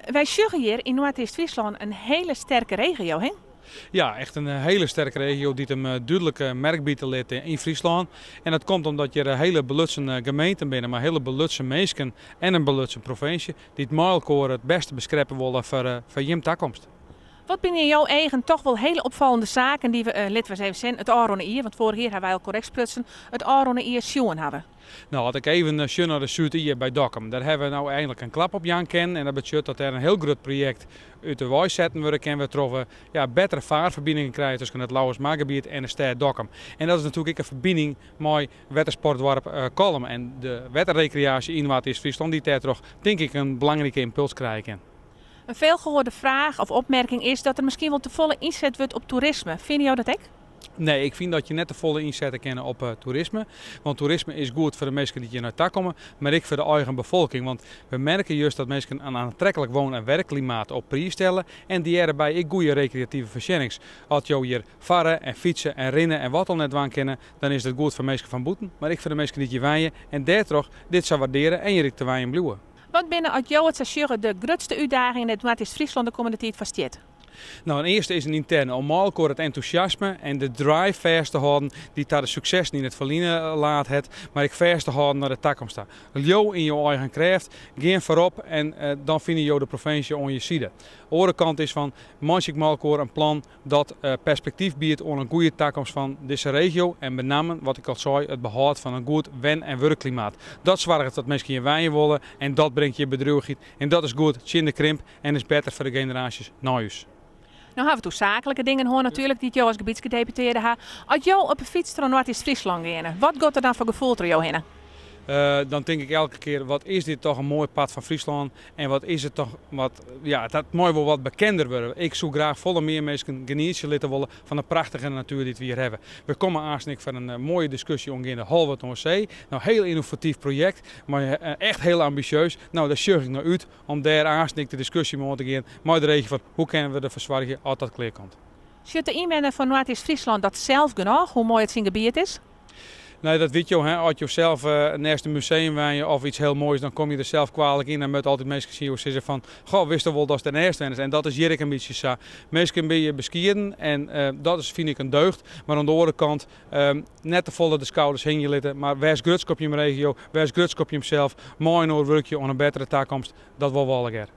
Wy sjogge hjir yn Noardeast-Fryslân in hiele sterke regio, hè? Ja, echt in hiele sterke regio dy't him dúdlik merkber lit yn Fryslân. En dat komt omdat hjir hiele belutsen gemeenten binne, mar hiele belutsen minsken en in belutsen provinsje dy't mei elkoar it bêste beskreppe wolle foar jim takomst. Wat binne yn jo eagen toch wol hiele opfallende saken dy't we, litte we ris even sjen, it ôfrûne jier, want foarich jier hawwe wy elkoar ek sprutsen, it ôfrûne jier sjoen hawwe? No, as ik even sjoch nei de Súd-Ie by Dokkum, dêr hawwe we no einlik in klap op jaan kinnen en dat betsjut dat dêr in hiel grut projekt út de wei setten wurde kin, wêrtroch we bettere farferbiningen krije tusken it Lauwersmargebiet en de stêd Dokkum. En dat is natuerlik ek in ferbining mei wettersportdoarp Kollum en de wetterrekreaasje yn Noardeast-Fryslân, dy't dêrtroch tink ik in belangrike ympuls krije kin. In veelgehoorde fraach of opmerking is dat der miskien wol tefolle ynset wurdt op toerisme. Fine jo dat ek? Nee, ik fyn dat je net tefolle ynsette kinne op toerisme. Want toerisme is goed foar de minsken dy't hjir nei ta komme, mar ek foar de eigen befolking. Want we merke just dat minsken in aantrekkelijk woon- en werkklimaat op priis stelle en dy hearre by ek goede rekreative foarsjennings. As jo hjir farre en fytse en rinne en wat al net dwaan kinne, dan is dat goed foar minsken fan bûten, mar ek foar de minsken dy't hjir wenje en dêrtroch dit sa waardeare en hjir ek te wenjen bliuwe. Wat binne, as jo it sa sjogge, de grutste útdagingen dêr't Noardeast-Fryslân de kommende tiid foar stiet? No, in earste is in ynterne, om mei elkoar it entûsjasme en de drive fêst te hâlden dy't ta de suksessen yn it ferline laat hat, mar ek fêst te hâlden nei de takomst ta. Leau yn jo eigen krêft, gean foarop en dan fine jo de provinsje oan je side. Oare kant is fan, meitsje ek mei elkoar in plan dat perspektyf biedt oan in goede takomst fan dizze regio en benammen, wat ik al sei, it behâld fan in goed wen- en wurkklimaat. Dat soarget dat minsken hjir wenje wolle en dat bringt hjir bedriuwichheid en dat is goed tsjin de krimp en is better foar de generaasjes nei ús. No hawwe we it oer saaklike dingen hân natuerlik dy't jo as gebietsgedeputearde ha. As jo op 'e fyts troch Noardeast-Fryslân geane, wat giet der dan foar gefoel troch jo hinne? Dan tink ik elke kear, wat is dit toch in moai part fan Fryslân en wat is it toch, wat, ja, dat mei wol wat bekender wurde. Ik soe graach folle mear minsken genietsje litte wolle fan de prachtige natuer dy't we hjir hawwe. We komme aanst ek foar in moaie diskusje oangeande Holwert oan See. No, hiel ynnovatyf projekt, mar echt hiel ambisjeus. No, dêr sjoch ik nei út om dêr aanst ek de diskusje mei oan te gean mei de regio fan hoe kinne we derfoar soargje as dat klear komt. Sjocht de ynwenner fan Noardeast-Fryslân dat sels genôch, hoe moai it syn gebiet is? Nee, dat witte jo, hè. As jo sels neist in museum wenje of iets hiel moais, dan komme je der sels kwalik yn en moatte altyd minsken tsjin jo sizze fan, goh, witsto wol datst dêrneist wennest? En dat is hjir ek in bytsje sa. Minsken binne beskieden en dat is, fyn ik, in deugd. Mar oan de oare kant, net te folle de skouders hingje litte, mar wês grutsk op jim regio, wês grutsk op jimsels, mei-inoar wurkje oan in bettere takomst, dat wolle we allegear.